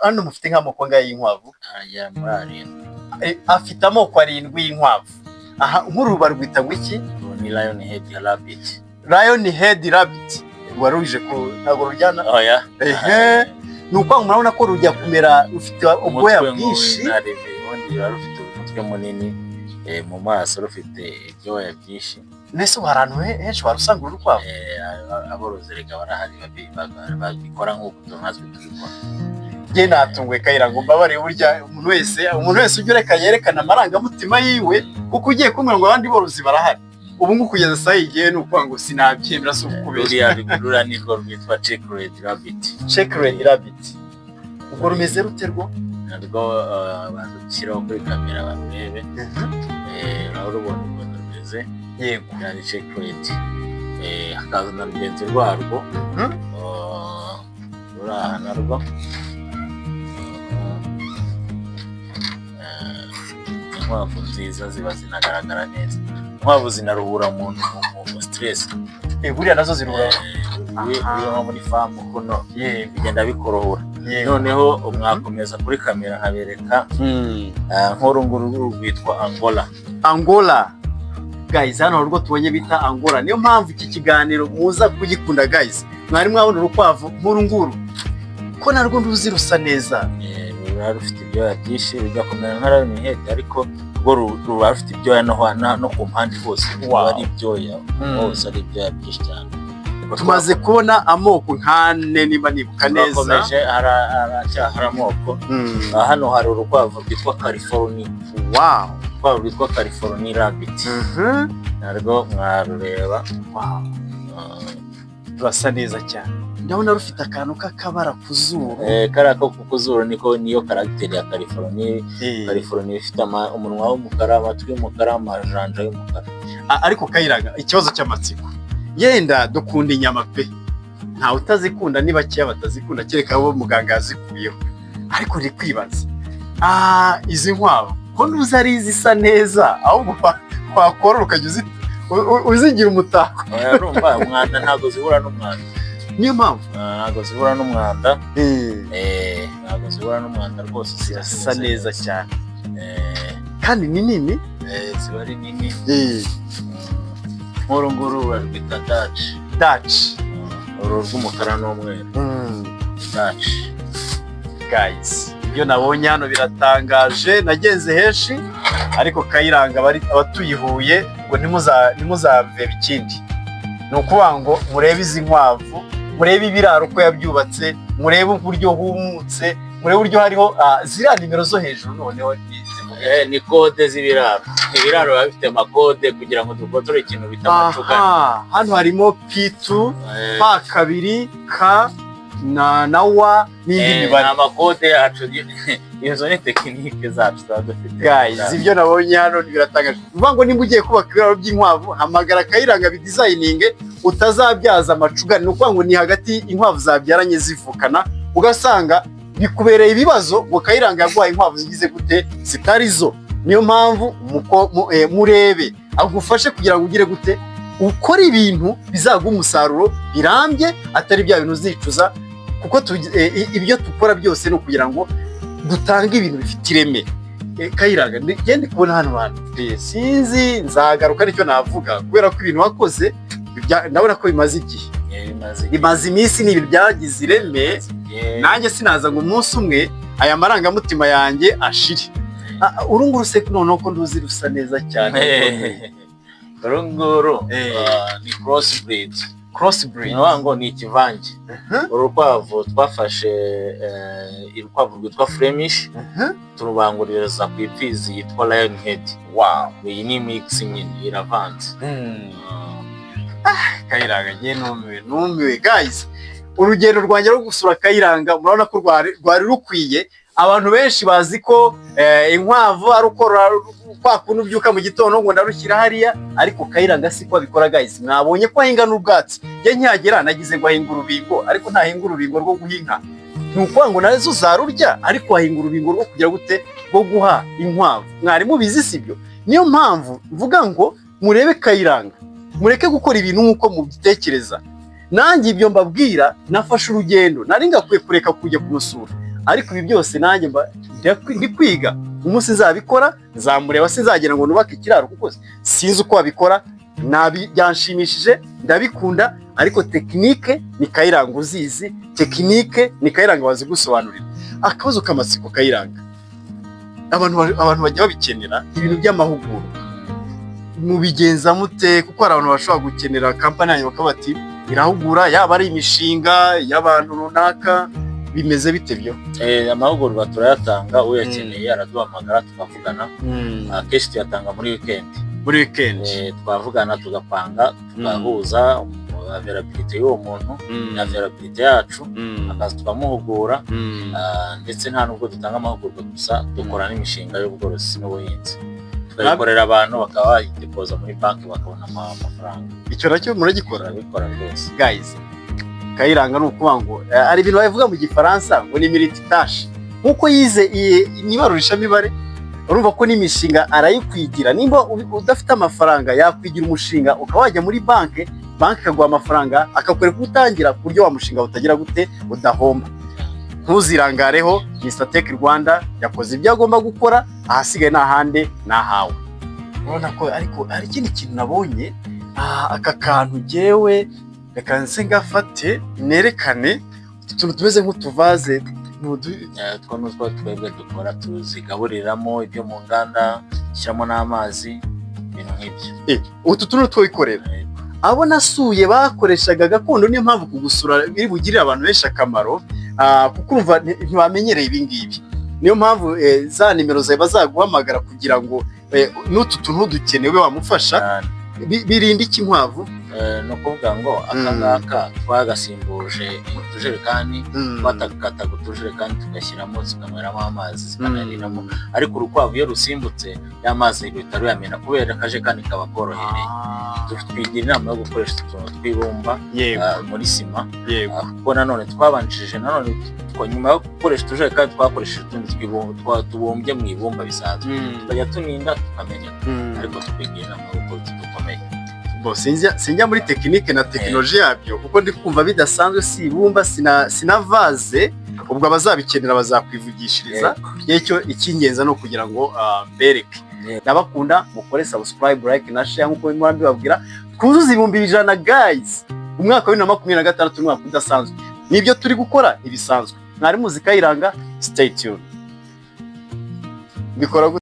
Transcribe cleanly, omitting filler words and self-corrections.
Hano mufite nk'amoko angahe y'inkwavu? Agera muri 7. Afite amoko 7 y'inkwavu. Aha nk'uru barwita ngo iki? Uru ni lion head rabbit. Lion head rabbit. Wari uje ko ntabwo ruryana? Oya. Ehe, ni ukuvuga ngo murabona ko rujya kumera, rufite ubwoya Umutwe bwinshi. nk'uw'intare, ubundi ruba rufite umutwe munini, mu maso rufite ibyoya byinshi. Mbese ubu hari ahantu henshi warusanga uru rukwavu? Aborozi reka barahari babikora nk'uko natwe tubikora. Njye natunguwe, Kayira, ngo mbabare. Burya umuntu wese ujya ureka yerekana amarangamutima yiwe, kuko ugiye kumbwira ngo abandi borozi barahari ubu ngubu kugeza saa yigiye, ni ukuvuga ngo sinabyemera, si ukubeshya. Ruriya nirwo rwitwa checkered rabbit. Checkered rabbit, ubwo rumeze rute rwo? Narwo banza gushyiraho kuri kamera barurebe. Urabona ukuntu rumeze? Yego. Ni checkered. Hakaza na rugenzi rwarwo ruri aha narwo. Inkwavu nziza ziba zinagaragara neza. Inkwavu zinaruhura umuntu mu stress. Buriya nazo ziruhura. Iyo nko muri farm kuno bigenda bikuruhura. Noneho mwakomeza kuri kamera nkabereka nk'uru nguru rwitwa Angola. Angola, guys, hano hari urwo tubonye bita Angola. Niyo mpamvu iki kiganiro muza kugikunda. Guys, mwari mwabona urukwavu nk'uru nguru ko narwo nduzi rusa neza? Ruba rufite ibyoya byinshi, bijya kumera nka lion head, ariko rwo ruba rufite ibyoya no ku mpande hose ruba ari ibyoya hose, ari ibyoya byinshi cyane. Tumaze kubona amoko nk'ane niba nibuka neza. Twakomeje, haracyahari amoko. Hano hari urukwavu rwitwa California. Urukwavu rwitwa California rabbit, narwo mwarureba. Rurasa neza cyane, ndabona rufite akantu k'akabara ku zuru. Kariya ko ku zuru niko niyo caractère ya California. California ifite umunwa w'umukara, amatwi y'umukara, amajanja y'umukara. Ariko Kayiranga, ikibazo cy'amatsiko, yenda dukunda inyama pe, ntawe utazikunda, ni bakeya batazikunda kereka abo muganga yazikuyeho. Ariko ndi kwibaza, izi nkwavu ko ntuzi ari izisa neza, ahubwo wakorora ukajya uzigira umutako? Oya, urumva umwanda, ntabwo zihura n'umwanda. Niyo mpamvu. Ntabwo zihura n'umwanda. Ntabwo zihura n'umwanda rwose, ziba Zirasa zimeze neza cyane kandi ni nini. Ziba ari nini. Nk'uru nguru barwita Dutch. Dutch. Uru rw'umukara n'umweru, Dutch. Guys, ibyo nabonye hano biratangaje. Nagenze henshi, ariko Kayiranga abatuye i Huye ngo ntimuzave ikindi. Ni ukuvuga ngo murebe izi nkwavu, murebe ibiraro uko yabyubatse, murebe uburyo humutse, murebe uburyo hariho ziriya nimero zo hejuru. Noneho ni zivuga? Ni code z'ibiraro. Ibiraro biba bifite amakode kugira ngo dukotore ikintu bita amacugane. Aha hano harimo P2, P2, K na W n'indi mibare. Ni amakode yacu, izo ni technique zacu tuba dufite. Guys, ibyo nabonye hano biratangaje. Uvuga ngo nimba ugiye kubaka ibiraro by'inkwavu, hamagara Kayiranga bidesigninge, utazabyaza amacugane. Ni ukuvuga ngo ni hagati inkwavu zabyaranye zivukana, ugasanga bikubereye ibibazo ngo Kayiranga yaguhaye inkwavu zigize gute, zitari zo. Niyo mpamvu murebe agufashe kugira ngo ugire gute, ukore ibintu bizaguha umusaruro birambye, atari bya bintu uzicuza, kuko ibyo dukora byose ni ukugira ngo dutange ibintu bifite ireme. Kayiranga, ngende kubona hano hantu pe, sinzi nzagaruka nicyo navuga, kubera ko ibintu wakoze ndabona ko bimaze igihe. Bimaze igihe. Bimaze iminsi, ni ibintu byagize ireme. Bimaze igihe. Nanjye sinaza ngo umunsi umwe aya marangamutima yanjye ashire. Uru nguru se noneho ko nduzi rusa neza cyane? Uru nguru ni cross breed. Cross breed. Ni ukuvuga ngo ni ikivange. Uru rukwavu twafashe urukwavu rwitwa Flemish, turubanguririza ku ipfizi yitwa lion head. Iyi ni mix nyine, iravanze. Kayiranga, ngiye numiwe, numiwe. Guys, urugendo rwanjye rwo gusura Kayiranga murabona ko rwari rukwiye. Abantu benshi bazi ko inkwavu ari ukorora kwa kuntu ubyuka mu gitondo ngo ndarushyira hariya, ariko Kayiranga siko abikora. Guys, mwabonye ko ahinga n'ubwatsi. Njye nkihagera nagize ngo ahinga urubingo, ariko ntahinga urubingo rwo guha inka. Ni ukuvuga ngo nazo zarurya, ariko ahinga urubingo rwo kugira gute, rwo guha inkwavu. Mwari mubizi, sibyo? Niyo mpamvu mvuga ngo murebe Kayiranga, mureke gukora ibintu nk'uko mubitekereza. Nanjye ibyo mbabwira, nafashe urugendo, nari ngakwiye kureka kujya kumusura. Ariko ibi byose nanjye mba ndi kwiga. Umunsi nzabikora nzamureba, sinzagira ngo nubake ikiraro kuko sinzi uko wabikora. Byanshimishije, ndabikunda, ariko technique ni Kayiranga uzizi, technique ni Kayiranga wazigusobanurira. Akabazo k'amatsiko, Kayiranga, abantu bajya babikenera, ibintu by'amahugurwa mubigenza mute? Kuko hari abantu bashobora gukenera company yanyu bakaba bati irahugura, yaba ari imishinga y'abantu runaka, bimeze bite byo? Amahugurwa turayatanga, uyakeneye araduhamagara tukavugana. Akenshi tuyatanga muri weekend. Muri weekend. Twavugana, tugapanga, tugahuza availability y'uwo muntu na availability yacu, akaza tukamuhugura. Ndetse nta nubwo dutanga amahugurwa gusa, dukora n'imishinga y'ubworozi n'ubuhinzi, tukayikorera abantu bakaba bayidepoza muri banki bakabona amafaranga. Icyo nacyo muragikora? Turabikora rwose. Guys, Kayiranga ni ukuvuga ngo hari ibintu babivuga mu Gifaransa ngo ni multitâche. Nk'uko yize ibarurishamibare, urumva ko n'imishinga arayikwigira. Nimba udafite amafaranga, yakwigira umushinga ukaba wajya muri banki, banki ikaguha amafaranga, akakwereka uko utangira ku buryo wa mushinga utagira gute, udahomba. Ntuzirangareho. Mr Tech Rwanda yakoze ibyo agomba gukora, ahasigaye ni ahande, ni ahawe. Urabona ko ariko hari ikindi kintu nabonye, aka kantu jyewe reka nse ngafate nerekane utu tuntu tumeze nk'utuvaze ni Two ni utwo twebwe dukora, tuzigaburiramo ibyo mu nganda, dushyiramo n'amazi, ibintu nk'ibyo. Utu tuntu twikorera. Abo nasuye bakoreshaga gakondo, niyo mpamvu kugusura biri bugirire abantu benshi akamaro, kuko urumva ntibamenyereye ibi ngibi. Niyo mpamvu za nimero zawe bazaguhamagara kugira ngo n'utu tuntu dukenewe wamufasha. Cyane. Birinda iki inkwavu? Ni ukuvuga ngo aka ngaka twagasimbuje utujerekani, twatakataga utujerekani tugashyiramo, zikanyweramo amazi, zikanariramo. Ariko urukwavu iyo rusimbutse, ya mazi ruhita ruyamena kubera akajerekani kaba korohereye. Twigira inama yo gukoresha utuntu tw'ibumba muri sima. Kuko nanone twabanjirije, nanone nyuma yo gukoresha utujerekani twakoresheje utundi tubumbye mu ibumba bisanzwe, tukajya tuninda tukameneka. Ariko twigira inama yo gukora utu dukomeye. Bo, sinjya muri technique na tekinoloji yabyo kuko ndi kumva bidasanzwe, si ibumba, sina vase. Ubwo abazabikenera bazakwivugishiriza. Icyo icy'ingenzi ni ukugira ngo mbereke. Ndabakunda, mukore subscribe, like na share nk'uko mpora mbibabwira. Twuzuze 100,000, guys. Umwaka wa 2026 ni umwaka udasanzwe, nibyo turi gukora ntibisanzwe. Mwari muzi Kayiranga, stay tuned. Bikora gute?